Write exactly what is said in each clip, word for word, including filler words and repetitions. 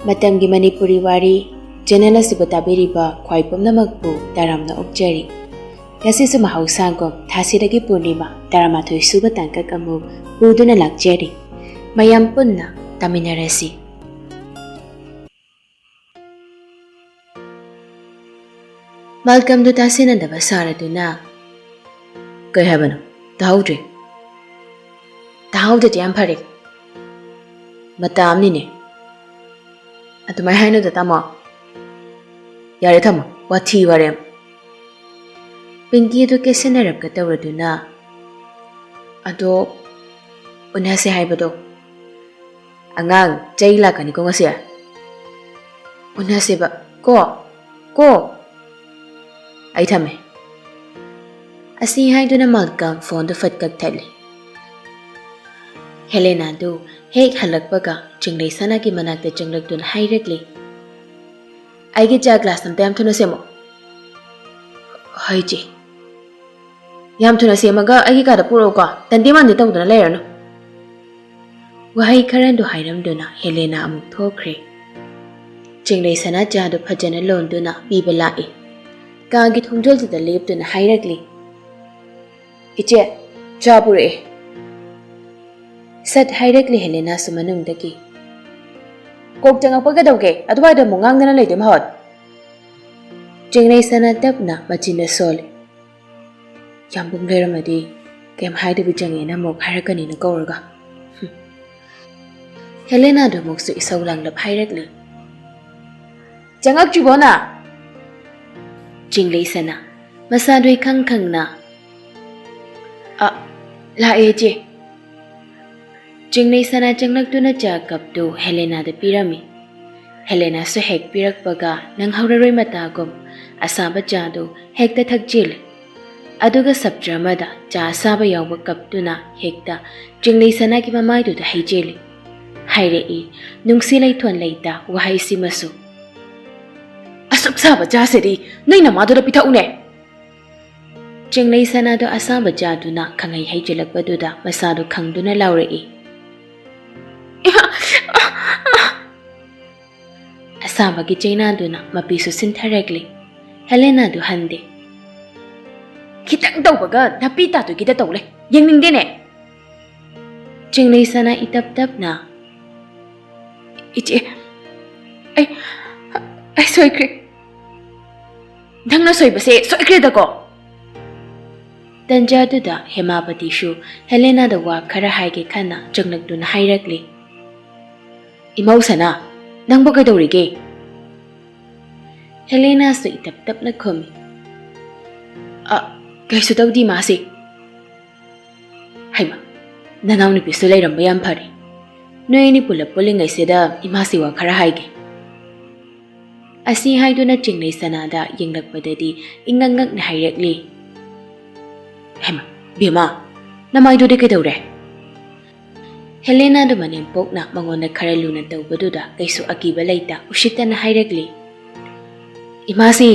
ꯃꯇꯝꯒꯤ ꯃꯅꯤꯄꯨꯔꯤ ꯋꯥꯔꯤ ꯆꯦꯅꯦꯜ ꯑꯁꯤꯕꯨ ꯇꯥꯕꯤꯔꯤꯕ ꯈ꯭ꯋꯥꯏ ꯄꯨꯝꯅꯃꯛꯄꯨ ꯇꯔꯥꯝꯅ ꯑꯣꯛꯆꯔꯤ꯫ ꯉꯁꯤꯁꯨ ꯃꯍꯧꯁꯥꯒꯨꯝ ꯊꯥꯁꯤꯗꯒꯤ ꯄꯨꯔꯅꯤꯃꯥ ꯇꯔꯥꯃꯥꯊꯣꯏ ꯁꯨꯕ ꯇꯥꯡꯀꯛ ꯑꯃꯨꯛ ꯄꯨꯗꯨꯅ ꯂꯥꯛꯆꯔꯤ꯫ ꯃꯌꯥꯝ ꯄꯨꯟꯅ ꯇꯥꯃꯤꯟꯅꯔꯁꯤ꯫ ꯃꯥꯜꯀꯝꯗꯨ ꯇꯥꯁꯤꯟꯅꯗꯕ ꯁꯥꯔꯗꯨꯅ, "ꯀꯩ ꯍꯥꯏꯕꯅꯣ? ꯇꯥꯍꯧꯗ꯭ꯔꯦ꯫" "ꯇꯥꯍꯧꯗ꯭ꯔꯗꯤ ꯌꯥꯝ ꯐꯔꯦ꯫ ꯃꯇꯥ ꯑꯃꯅꯤꯅꯦ꯫" "ꯑꯗꯨꯃꯥꯏ ꯍꯥꯏꯅꯨꯗ, ꯇꯥꯃꯣ꯫" "ꯌꯥꯔꯦ, ꯊꯝꯃꯣ꯫ ꯋꯥꯊꯤ ꯋꯥꯔꯦꯝ꯫" ꯄꯤꯡꯀꯤ ꯑꯗꯨ ꯀꯦꯁꯟꯅꯔꯛꯀ ꯇꯧꯔꯗꯨꯅ, "ꯑꯗꯣ ꯎꯅꯁꯦ ꯍꯥꯏꯕꯗꯣ?" "ꯑꯉꯥꯡ, ꯆꯩ ꯂꯥꯛꯀꯅꯤꯀꯣ ꯉꯁꯤ꯫ ꯎꯅꯁꯦꯕ, ꯀꯣ, ꯀꯣ꯫ ꯑꯩ ꯊꯝꯃꯦ꯫" ꯑꯁꯤ ꯍꯥꯏꯗꯨꯅ ꯃꯥꯜꯀꯝ ꯐꯣꯟꯗꯨ ꯐꯠ ꯀꯛꯊꯠꯂꯤ꯫ ꯍꯦꯂꯦꯅꯥꯗꯨ ꯍꯦꯛ ꯍꯜꯂꯛꯄꯒ ꯆꯤꯡꯂꯩ ꯁꯅꯥꯒꯤ ꯃꯅꯥꯛꯇ ꯆꯪꯂꯛꯇꯨꯅ ꯍꯥꯏꯔꯛꯂꯤ, "ꯑꯩꯒꯤ ꯆꯥ ꯒ꯭ꯂꯥꯁ ꯑꯝꯇ ꯌꯥꯝ ꯊꯨꯅ ꯁꯦꯝꯃꯣ꯫" "ꯍꯣꯏ, ꯆꯦ꯫" "ꯌꯥꯝ ꯊꯨꯅ ꯁꯦꯝꯃꯒ ꯑꯩꯒꯤ ꯀꯥꯗ ꯄꯨꯔꯛꯎꯀꯣ, ꯇꯟꯗꯦ ꯃꯥꯟꯗꯦ ꯇꯧꯗꯅ ꯂꯩꯔꯅꯨ꯫" ꯋꯥꯍꯩ ꯈꯔꯗꯨ ꯍꯥꯏꯔꯝꯗꯨꯅ ꯍꯦꯂꯦꯅꯥ ꯑꯃꯨꯛ ꯊꯣꯛꯈ꯭ꯔꯦ꯫ ꯆꯤꯡꯂꯩ ꯁꯅꯥ ꯆꯥꯗꯨ ꯐꯖꯅ ꯂꯣꯟꯗꯨꯅ ꯄꯤꯕ ꯂꯥꯛꯏ꯫ ꯀꯥꯒꯤ ꯊꯣꯡꯖꯣꯜꯗꯨꯗ ꯂꯦꯞꯇꯨꯅ ꯍꯥꯏꯔꯛꯂꯤ, "ꯏꯆꯦ, ꯆꯥ ꯄꯨꯔꯛꯑꯦ꯫" ꯁꯠ ꯍꯥꯏꯔꯛꯂꯤ ꯍꯦꯂꯦꯅꯥꯁꯨ ꯃꯅꯨꯡꯗꯒꯤ꯫ "ꯀꯣꯛ ꯆꯪꯉꯛꯄ ꯀꯩꯗꯧꯒꯦ? ꯑꯗꯨꯋꯥꯏꯗ ꯑꯃꯨꯛ ꯉꯥꯡꯗꯅ ꯂꯩꯗꯣꯏ ꯃꯍꯨꯠ?" ꯆꯤꯡꯂꯩ ꯁꯅꯥ ꯇꯞꯅ ꯃꯆꯤꯟꯗ ꯁꯣꯜꯂꯤ꯫ "ꯌꯥꯝꯕꯨꯡ ꯂꯩꯔꯝꯃꯗꯤ ꯀꯩꯝ ꯍꯥꯏꯗꯕꯤ ꯆꯪꯉꯦꯅ ꯑꯃꯨꯛ ꯍꯥꯏꯔꯛꯀꯅꯤꯅ ꯀꯧꯔꯒ꯫" ꯍꯦꯂꯦꯅꯥꯗꯨ ꯑꯃꯨꯛꯁꯨ ꯏꯁꯧ ꯂꯥꯡꯂꯞ ꯍꯥꯏꯔꯛꯂꯤ, "ꯆꯪꯉꯛꯇ꯭ꯔꯤꯕꯣ ꯅ?" ꯆꯤꯡꯂꯩ ꯁꯅꯥ ꯃꯁꯥꯗꯨ ꯏꯈꯪ ꯈꯪꯅ, "ꯑ, ꯂꯥꯛꯑꯦ, ꯏꯆꯦ꯫" ꯆꯤꯡꯂꯩ ꯁꯅꯥ ꯆꯪꯂꯛꯇꯨꯅ ꯆꯥ ꯀꯞꯇꯨ ꯍꯦꯂꯦꯅꯥꯗ ꯄꯤꯔꯝꯃꯤ꯫ ꯍꯦꯂꯦꯅꯥꯁꯨ ꯍꯦꯛ ꯄꯤꯔꯛꯄꯒ ꯅꯪꯍꯧꯔꯔꯣꯏ ꯃꯇꯥꯒꯨꯝ ꯑꯁꯥꯕ ꯆꯥꯗꯨ ꯍꯦꯛꯇ ꯊꯛꯆꯤꯜꯂꯤ꯫ ꯑꯗꯨꯒ ꯁꯞꯇ꯭ꯔ ꯑꯃꯗ ꯆꯥ ꯑꯁꯥꯕ ꯌꯥꯎꯕ ꯀꯞꯇꯨꯅ ꯍꯦꯛꯇ ꯆꯤꯡꯂꯩ ꯁꯅꯥꯒꯤ ꯃꯃꯥꯏꯗꯨꯗ ꯍꯩꯖꯤꯜꯂꯤ꯫ ꯍꯥꯏꯔꯛꯏ, ꯅꯨꯡꯁꯤ ꯂꯩꯊꯣꯟ ꯂꯩꯇ ꯋꯥꯍꯩꯁꯤꯃꯁꯨ꯫ "ꯑꯁꯨꯛ ꯁꯥꯕ ꯆꯥꯁꯤꯗꯤ ꯅꯣꯏ ꯅꯃꯥꯗꯨꯗ ꯄꯤꯊꯛꯎꯅꯦ!" ꯆꯤꯡꯂꯩ ꯁꯅꯥꯗꯨ ꯑꯁꯥꯕ ꯆꯥꯗꯨꯅ ꯈꯪꯍꯩ ꯍꯩꯖꯤꯜꯂꯛꯄꯗꯨꯗ ꯃꯁꯥꯗꯨ ꯈꯪꯗꯨꯅ ꯂꯥꯎꯔꯛꯏ꯫ ꯁꯥꯕꯒꯤ ꯆꯩꯅꯥꯗꯨꯅ ꯃꯄꯤꯁꯨ ꯁꯤꯟꯊꯔꯛꯂꯤ꯫ ꯍꯦꯂꯦꯅꯥꯗꯨ ꯍꯟꯗꯦ꯫ "ꯈꯤꯇꯪ ꯇꯧꯕꯒ ꯅꯥꯄꯤ ꯇꯥꯗꯣꯏꯒꯤꯗ ꯇꯧ ꯂꯩ꯫ ꯌꯦꯡꯅꯤꯡꯗꯦꯅꯦ!" ꯆꯤꯡꯂꯩ ꯁꯅꯥ ꯏꯇꯞ ꯇꯞꯅ, "ꯏꯆꯦ, ꯑꯩ, ꯑꯩ ꯁꯣꯏꯈ꯭ꯔꯦ꯫ ꯅꯪꯅ ꯁꯣꯏꯕꯁꯦ ꯁꯣꯏꯈ꯭ꯔꯦꯗꯀꯣ!" ꯇꯟꯖꯥꯗꯨꯗ ꯍꯦꯃꯥꯕꯇꯤꯁꯨ ꯍꯦꯂꯦꯅꯥꯗ ꯋꯥ ꯈꯔ ꯍꯥꯏꯒꯦ ꯈꯟꯅ ꯆꯪꯂꯛꯇꯨꯅ ꯍꯥꯏꯔꯛꯂꯤ꯫ "ꯏꯃꯧ ꯁꯅꯥ, ꯅꯪꯕꯨ ꯀꯩꯗꯧꯔꯤꯒꯦ?" ꯍꯦꯂꯦꯅꯥꯁꯨ ꯏꯇꯞ ꯇꯞꯅ ꯈꯨꯝꯃꯤ꯫ "ꯑ, ꯀꯩꯁꯨ ꯇꯧꯗꯦ ꯏꯃꯥꯁꯤ꯫" "ꯍꯩꯃ, ꯅꯅꯥꯎꯅꯨꯄꯤꯁꯨ ꯂꯩꯔꯝꯕ ꯌꯥꯝ ꯐꯔꯦ꯫ ꯅꯣꯏ ꯑꯅꯤ ꯄꯨꯂꯞ ꯄꯨꯜꯂꯤꯉꯩꯁꯤꯗ ꯏꯃꯥꯁꯤ ꯋꯥ ꯈꯔ ꯍꯥꯏꯒꯦ꯫" ꯑꯁꯤ ꯍꯥꯏꯗꯨꯅ ꯆꯤꯡꯂꯩ ꯁꯅꯥꯗ ꯌꯦꯡꯂꯛꯄꯗꯗꯤ ꯏꯉꯛ ꯉꯛꯅ ꯍꯥꯏꯔꯛꯂꯤ꯫ "ꯍꯩꯃ, ꯕꯦꯝꯃ, ꯅꯃꯥꯏꯗꯨꯗꯤ ꯀꯩꯗꯧꯔꯦ?" ꯍꯦꯂꯦꯅꯥꯗꯨ ꯃꯅꯦꯝꯄꯣꯛꯅ ꯃꯉꯣꯟꯗ ꯈꯔ ꯂꯨꯅ ꯇꯧꯕꯗꯨꯗ ꯀꯩꯁꯨ ꯑꯀꯤꯕ ꯂꯩꯇ ꯎꯁꯤꯠꯇꯅ ꯍꯥꯏꯔꯛꯂꯤ꯫ "ꯏꯃꯥꯁꯤ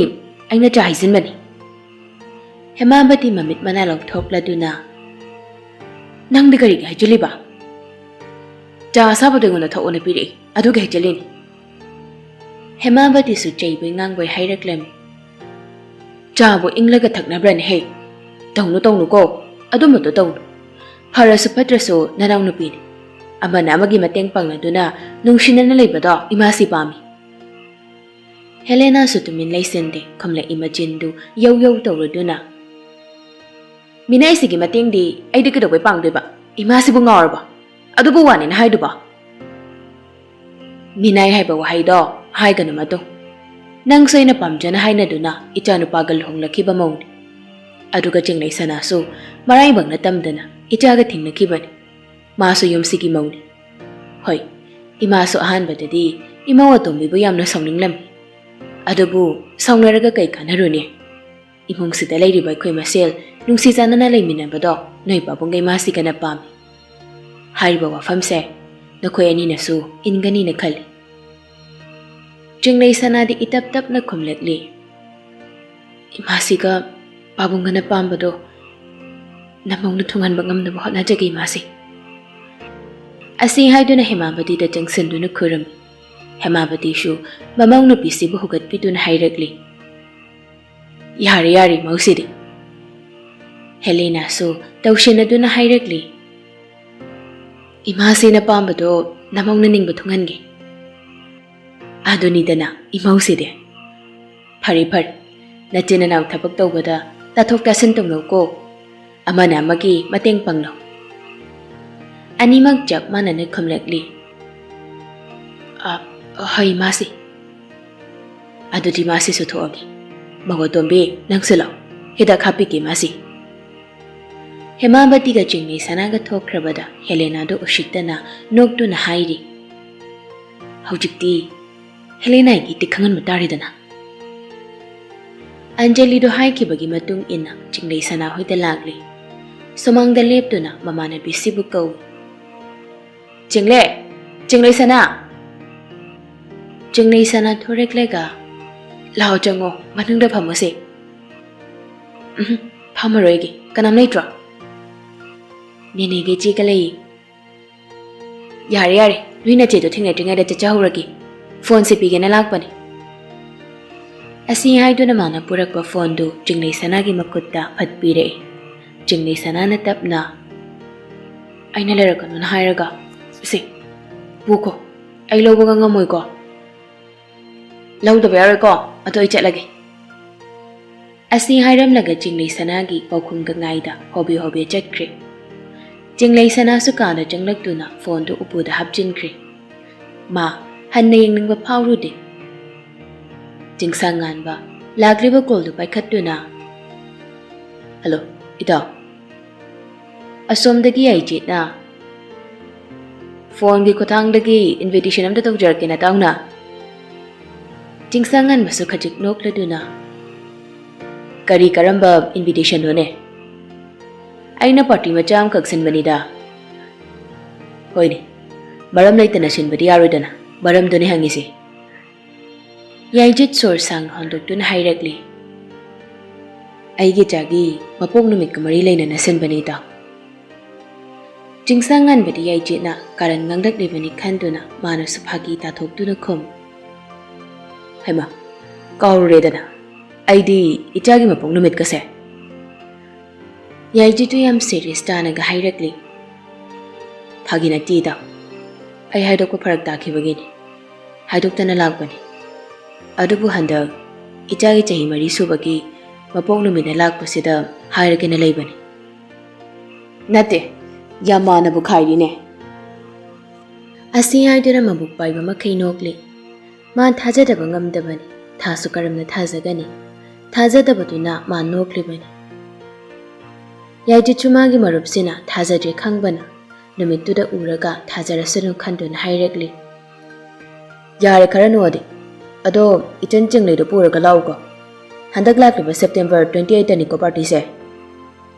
ꯑꯩꯅ ꯆꯥ ꯍꯩꯖꯤꯟꯕꯅꯤ꯫" ꯍꯦꯃꯥꯕꯇꯤ ꯃꯃꯤꯠ ꯃꯅꯥ ꯂꯧꯊꯣꯛꯂꯗꯨꯅ, "ꯅꯪꯗꯤ ꯀꯔꯤꯒꯤ ꯍꯩꯖꯤꯜꯂꯤꯕ? ꯆꯥ ꯑꯁꯥꯕꯗꯣ ꯑꯩꯉꯣꯟꯗ ꯊꯛꯑꯣꯅ ꯄꯤꯔꯛꯏ, ꯑꯗꯨꯒꯤ ꯍꯩꯖꯤꯜꯂꯤꯅꯤ꯫" ꯍꯦꯃꯥꯕꯇꯤꯁꯨ ꯆꯩꯕꯣꯏ ꯉꯥꯡꯕꯣꯏ ꯍꯥꯏꯔꯛꯂꯝꯃꯤ꯫ "ꯆꯥꯕꯨ ꯏꯪꯂꯒ ꯊꯛꯅꯕ꯭ꯔꯅꯦ ꯍꯦ? ꯇꯧꯅꯨ, ꯇꯧꯅꯨꯀꯣ, ꯑꯗꯨꯝꯕꯗꯣ ꯇꯧꯅꯨ꯫ ꯐꯔꯁꯨ ꯐꯠꯇ꯭ꯔꯁꯨ ꯅꯅꯥꯎꯅꯨꯄꯤꯅꯤ꯫ ꯑꯃꯅ ꯑꯃꯒꯤ ꯃꯇꯦꯡ ꯄꯥꯡꯅꯗꯨꯅ ꯅꯨꯡꯁꯤꯅꯅ ꯂꯩꯕꯗꯣ ꯏꯃꯥꯁꯤ ꯄꯥꯝꯃꯤ꯫" ꯍꯦꯂꯦꯅꯥꯁꯨ ꯇꯨꯃꯤꯟ ꯂꯩꯁꯤꯟꯗꯦ, ꯈꯨꯝꯂꯛꯏ ꯃꯆꯤꯟꯗꯨ ꯌꯧ ꯌꯧ ꯇꯧꯔꯗꯨꯅ, "ꯃꯤꯅꯥꯏꯁꯤꯒꯤ ꯃꯇꯦꯡꯗꯤ ꯑꯩꯗꯤ ꯀꯩꯗꯧꯕꯩ ꯄꯥꯡꯗꯣꯏꯕ? ꯏꯃꯥꯁꯤꯕꯨ ꯉꯥꯎꯔꯕꯣ? ꯑꯗꯨꯕꯨ ꯋꯥꯅꯦꯅ ꯍꯥꯏꯗꯨꯕꯣ?" "ꯃꯤꯅꯥꯏ ꯍꯥꯏꯕ ꯋꯥꯍꯩꯗꯣ ꯍꯥꯏꯒꯅꯨ ꯃꯇꯨꯡ꯫ ꯅꯪꯁꯨ ꯑꯩꯅ ꯄꯥꯝꯖꯅ ꯍꯥꯏꯅꯗꯨꯅ ꯏꯆꯥꯅꯨꯄꯥꯒ ꯂꯨꯍꯣꯡꯂꯛꯈꯤꯕ ꯃꯧꯅꯤ꯫ ꯑꯗꯨꯒ ꯆꯤꯡꯂꯩ ꯁꯅꯥꯁꯨ ꯃꯔꯥꯏꯕꯛꯅ ꯇꯝꯗꯅ ꯏꯆꯥꯒ ꯊꯦꯡꯅꯈꯤꯕꯅꯤ꯫ ꯃꯥꯁꯨ ꯌꯨꯝꯁꯤꯒꯤ ꯃꯧꯅꯤ꯫ ꯍꯣꯏ, ꯏꯃꯥꯁꯨ ꯑꯍꯥꯟꯕꯗꯗꯤ ꯏꯃꯧ ꯑꯇꯣꯝꯕꯤꯕꯨ ꯌꯥꯝꯅ ꯁꯥꯎꯅꯤꯡꯂꯝꯃꯤ꯫ ꯑꯗꯨꯕꯨ ꯁꯥꯎꯅꯔꯒ ꯀꯩ ꯀꯥꯟꯅꯔꯨꯅꯤ? ꯏꯃꯨꯡꯁꯤꯗ ꯂꯩꯔꯤꯕ ꯑꯩꯈꯣꯏ ꯃꯁꯦꯜ ꯅꯨꯡꯁꯤ ꯆꯥꯟꯅꯅ ꯂꯩꯃꯤꯟꯅꯕꯗꯣ ꯅꯣꯏ ꯄꯥꯕꯨꯡꯒ ꯏꯃꯥꯁꯤꯒꯅ ꯄꯥꯝꯃꯤ꯫" ꯍꯥꯏꯔꯤꯕ ꯋꯥꯐꯝꯁꯦ ꯅꯈꯣꯏ ꯑꯅꯤꯅꯁꯨ ꯏꯟꯒꯅꯤꯅ ꯈꯜꯂꯤ꯫ ꯆꯤꯡꯂꯩ ꯁꯅꯥꯗꯤ ꯏꯇꯞ ꯇꯞꯅ ꯈꯨꯝꯂꯛꯂꯤ꯫ "ꯏꯃꯥꯁꯤꯒ ꯄꯥꯕꯨꯡꯒꯅ ꯄꯥꯝꯕꯗꯣ ꯅꯃꯧꯅ ꯊꯨꯡꯍꯟꯕ ꯉꯝꯅꯕ ꯍꯣꯠꯅꯖꯒꯦ ꯏꯃꯥꯁꯤ꯫" ꯑꯁꯤ ꯍꯥꯏꯗꯨꯅ ꯍꯦꯃꯥꯕꯇꯤꯗ ꯆꯪꯁꯤꯟꯗꯨꯅ ꯈꯨꯔꯨꯝꯃꯤ꯫ ꯍꯦꯃꯥꯕꯇꯤꯁꯨ ꯃꯃꯧ ꯅꯨꯄꯤꯁꯤꯕꯨ ꯍꯨꯒꯠꯄꯤꯗꯨꯅ ꯍꯥꯏꯔꯛꯂꯤ, "ꯌꯥꯔꯦ, ꯌꯥꯔꯦ, ꯃꯧꯁꯤꯗꯤ꯫" ꯍꯦꯂꯦꯅꯥꯁꯨ ꯇꯧꯁꯤꯟꯅꯗꯨꯅ ꯍꯥꯏꯔꯛꯂꯤ, "ꯏꯃꯥꯁꯤꯅ ꯄꯥꯝꯕꯗꯣ ꯅꯃꯧꯅ ꯅꯤꯡꯕ ꯊꯨꯡꯍꯟꯒꯦ꯫" "ꯑꯗꯨꯅꯤꯗꯅ ꯏꯃꯧꯁꯤꯗꯤ꯫ ꯐꯔꯦ, ꯐꯔꯦ, ꯅꯆꯤꯟ ꯅꯅꯥꯎ ꯊꯕꯛ ꯇꯧꯕꯗ ꯇꯥꯊꯣꯛ ꯇꯥꯁꯤꯟ ꯇꯧꯅꯧꯀꯣ꯫ ꯑꯃꯅ ꯑꯃꯒꯤ ꯃꯇꯦꯡ ꯄꯥꯡꯅꯧ꯫" ꯑꯅꯤꯃꯛ ꯆꯞ ꯃꯥꯟꯅꯅ ꯈꯨꯝꯂꯛꯂꯤ꯫ "ꯑ, ꯍꯣꯏ, ꯏꯃꯥꯁꯤ꯫" "ꯑꯗꯨꯗꯤ ꯃꯥꯁꯤꯁꯨ ꯊꯣꯛꯑꯒꯦ꯫ ꯃꯧ ꯑꯇꯣꯝꯕꯤ, ꯅꯪꯁꯨ ꯂꯥꯛꯑꯣ, ꯍꯤꯗꯥꯛ ꯍꯥꯞꯄꯤꯒꯦ ꯃꯥꯁꯤ꯫" ꯍꯦꯃꯥꯕꯇꯤꯒ ꯆꯤꯡꯂꯩ ꯁꯅꯥꯒ ꯊꯣꯛꯈ꯭ꯔꯕꯗ ꯍꯦꯂꯦꯅꯥꯗꯨ ꯎꯁꯤꯠꯇꯅ ꯅꯣꯛꯇꯨꯅ ꯍꯥꯏꯔꯤ, "ꯍꯧꯖꯤꯛꯇꯤ ꯍꯦꯂꯦꯅꯥꯒꯤ ꯏꯇꯤꯛ ꯈꯪꯍꯟꯕ ꯇꯥꯔꯦꯗꯅ꯫" ꯑꯟꯖꯂꯤꯗꯨ ꯍꯥꯏꯈꯤꯕꯒꯤ ꯃꯇꯨꯡ ꯏꯟꯅ ꯆꯤꯡꯂꯩ ꯁꯅꯥ ꯍꯣꯏꯗ ꯂꯥꯛꯂꯤ꯫ ꯁꯨꯃꯥꯡꯗ ꯂꯦꯞꯇꯨꯅ ꯃꯃꯥꯟꯅꯕꯤꯁꯤꯕꯨ ꯀꯧꯏ꯫ "ꯆꯤꯡꯂꯦ! ꯆꯤꯡꯂꯩ ꯁꯅꯥ!" ꯆꯤꯡꯂꯩ ꯁꯅꯥ ꯊꯣꯔꯛꯂꯒ, "ꯂꯥꯛꯑꯣ, ꯆꯪꯉꯣ, ꯃꯅꯨꯡꯗ ꯐꯝꯃꯨꯁꯦ꯫" "ꯎꯝ, ꯐꯝꯃꯔꯣꯏꯒꯦ, ꯀꯅꯥꯝ ꯂꯩꯇ꯭ꯔꯣ?" "ꯅꯦꯅꯦꯒ ꯏꯆꯦꯒ ꯂꯩꯌꯦ꯫" "ꯌꯥꯔꯦ, ꯌꯥꯔꯦ, ꯅꯣꯏ ꯅꯆꯦꯗꯣ ꯊꯦꯡꯅꯗ꯭ꯔꯤꯉꯩꯗ ꯆꯠꯆꯍꯧꯔꯒꯦ꯫ ꯐꯣꯟꯁꯦ ꯄꯤꯒꯦꯅ ꯂꯥꯛꯄꯅꯦ꯫" ꯑꯁꯤ ꯍꯥꯏꯗꯨꯅ ꯃꯥꯅ ꯄꯨꯔꯛꯄ ꯐꯣꯟꯗꯨ ꯆꯤꯡꯂꯩ ꯁꯅꯥꯒꯤ ꯃꯈꯨꯠꯇ ꯐꯠ ꯄꯤꯔꯛꯏ꯫ ꯆꯤꯡꯂꯩ ꯁꯅꯥꯅ ꯇꯞꯅ, "ꯑꯩꯅ ꯂꯩꯔꯛꯀꯅꯨꯅ ꯍꯥꯏꯔꯒ, ꯁꯦ, ꯄꯨꯈꯣ, ꯑꯩ ꯂꯧꯕꯒ ꯉꯝꯃꯣꯏꯀꯣ꯫" "ꯂꯧꯗꯕ ꯌꯥꯔꯣꯏꯀꯣ, ꯑꯗꯣ ꯑꯩ ꯆꯠꯂꯒꯦ꯫" ꯑꯁꯤ ꯍꯥꯏꯔꯝꯂꯒ ꯆꯤꯡꯂꯩ ꯁꯅꯥꯒꯤ ꯄꯥꯎꯈꯨꯝꯒ ꯉꯥꯏꯗ ꯍꯣꯕꯦ ꯍꯣꯕꯦ ꯆꯠꯈ꯭ꯔꯦ꯫ ꯆꯤꯡꯂꯩ ꯁꯅꯥꯁꯨ ꯀꯥꯗ ꯆꯪꯂꯛꯇꯨꯅ ꯐꯣꯟꯗꯨ ꯎꯄꯨꯗ ꯍꯥꯞꯆꯤꯟꯈ꯭ꯔꯦ꯫ ꯃꯥ ꯍꯟꯅ ꯌꯦꯡꯅꯤꯡꯕ ꯐꯥꯎꯔꯨꯗꯦ꯫ ꯆꯤꯡꯁꯥꯡ ꯉꯥꯟꯕ ꯂꯥꯛꯂꯤꯕ ꯀꯣꯜꯗꯨ ꯄꯥꯏꯈꯠꯇꯨꯅ, "ꯍꯜꯂꯣ, ꯏꯇꯥꯎ꯫" ꯑꯁꯣꯝꯗꯒꯤ ꯌꯥꯏꯆꯦꯠꯅ, "ꯐꯣꯟꯒꯤ ꯈꯨꯠꯊꯥꯡꯗꯒꯤ invitation ꯑꯝꯇ ꯇꯧꯖꯔꯛꯀꯦ ꯅꯇꯥꯎꯅ꯫" ꯆꯤꯡꯁꯥꯡ ꯉꯥꯟꯕꯁꯨ ꯈꯖꯤꯛ ꯅꯣꯛꯂꯗꯨꯅ, "ꯀꯔꯤ ꯀꯔꯝꯕ invitationꯅꯣꯅꯦ? ꯑꯩꯅ party ꯃꯆꯥ ꯑꯃꯈꯛ ꯁꯤꯟꯕꯅꯤꯗ꯫" "ꯍꯣꯏꯅꯦ, ꯃꯔꯝ ꯂꯩꯇꯅ ꯁꯤꯟꯕꯗꯤ ꯌꯥꯔꯣꯏꯗꯅ, ꯃꯔꯝꯗꯨꯅꯤ ꯍꯪꯉꯤꯁꯦ꯫" ꯌꯥꯏꯆꯦꯠ ꯁꯣꯔ ꯁꯥꯡꯅ ꯍꯣꯟꯗꯣꯛꯇꯨꯅ ꯍꯥꯏꯔꯛꯂꯤ, "ꯑꯩꯒꯤ ꯏꯆꯥꯒꯤ ꯃꯄꯣꯛ ꯅꯨꯃꯤꯠꯀ ꯃꯔꯤ ꯂꯩꯅꯅ ꯁꯤꯟꯕꯅꯤ ꯏꯇꯥꯎ꯫" ꯆꯤꯡꯁꯥꯡ ꯉꯥꯟꯕꯗꯤ ꯌꯥꯏꯖꯤꯠꯅ ꯀꯥꯔꯟ ꯉꯥꯡꯂꯛꯂꯤꯕꯅꯤ ꯈꯟꯗꯨꯅ ꯃꯥꯅꯁꯨ ꯐꯥꯒꯤ ꯇꯥꯊꯣꯛꯇꯨꯅ ꯈꯨꯝ, "ꯍꯩꯃꯥ, ꯀꯥꯎꯔꯨꯔꯦꯗꯅ, ꯑꯩꯗꯤ ꯏꯆꯥꯒꯤ ꯃꯄꯣꯛ ꯅꯨꯃꯤꯠꯀꯁꯦ!" ꯌꯥꯏꯖꯤꯠꯇꯨ ꯌꯥꯝ ꯁꯤꯔꯤꯌꯁ ꯇꯥꯅꯒ ꯍꯥꯏꯔꯛꯂꯤ, "ꯐꯥꯒꯤ ꯅꯠꯇꯦꯗ, ꯑꯩ ꯍꯥꯏꯗꯣꯛꯄ ꯐꯔꯛ ꯇꯥꯈꯤꯕꯒꯤꯅꯤ꯫ ꯍꯥꯏꯗꯣꯛꯇꯅ ꯂꯥꯛꯄꯅꯤ꯫ ꯑꯗꯨꯕꯨ ꯍꯟꯗꯛ ꯏꯆꯥꯒꯤ ꯆꯍꯤ ꯃꯔꯤ ꯁꯨꯕꯒꯤ ꯃꯄꯣꯛ ꯅꯨꯃꯤꯠꯅ ꯂꯥꯛꯄꯁꯤꯗ ꯍꯥꯏꯔꯒꯦꯅ ꯂꯩꯕꯅꯤ꯫" "ꯅꯠꯇꯦ, ꯌꯥꯝ ꯃꯥꯟꯅꯕ ꯈꯥꯏꯔꯤꯅꯦ꯫" ꯑꯁꯤ ꯍꯥꯏꯗꯨꯅ ꯃꯕꯨꯛ ꯄꯥꯏꯕ ꯃꯈꯩ ꯅꯣꯛꯂꯤ꯫ ꯃꯥ ꯊꯥꯖꯗꯕ ꯉꯝꯗꯕꯅꯤ꯫ ꯊꯥꯁꯨ ꯀꯔꯝꯅ ꯊꯥꯖꯒꯅꯤ? ꯊꯥꯖꯗꯕꯗꯨꯅ ꯃꯥ ꯅꯣꯛꯂꯤꯕꯅꯤ꯫ ꯌꯥꯏꯖꯤꯠꯁꯨ ꯃꯥꯒꯤ ꯃꯔꯨꯞꯁꯤꯅ ꯊꯥꯖꯗ꯭ꯔꯦ ꯈꯪꯕꯅ ꯅꯨꯃꯤꯠꯇꯨꯗ ꯎꯔꯒ ꯊꯥꯖꯔꯁꯅꯨ ꯈꯟꯗꯨꯅ ꯍꯥꯏꯔꯛꯂꯤ, "ꯌꯥꯔꯦ, ꯈꯔ ꯅꯣꯛꯑꯗꯤ꯫ ꯑꯗꯣ ꯏꯆꯟ ꯆꯤꯡꯂꯩꯗꯣ ꯄꯨꯔꯒ ꯂꯥꯛꯎꯀꯣ꯫ ꯍꯟꯗꯛ ꯂꯥꯛꯂꯤꯕ ꯁꯦꯞꯇꯦꯝꯕꯔ twenty eight ꯇꯅꯤꯀꯣ ꯄꯥꯔꯇꯤꯁꯦ꯫"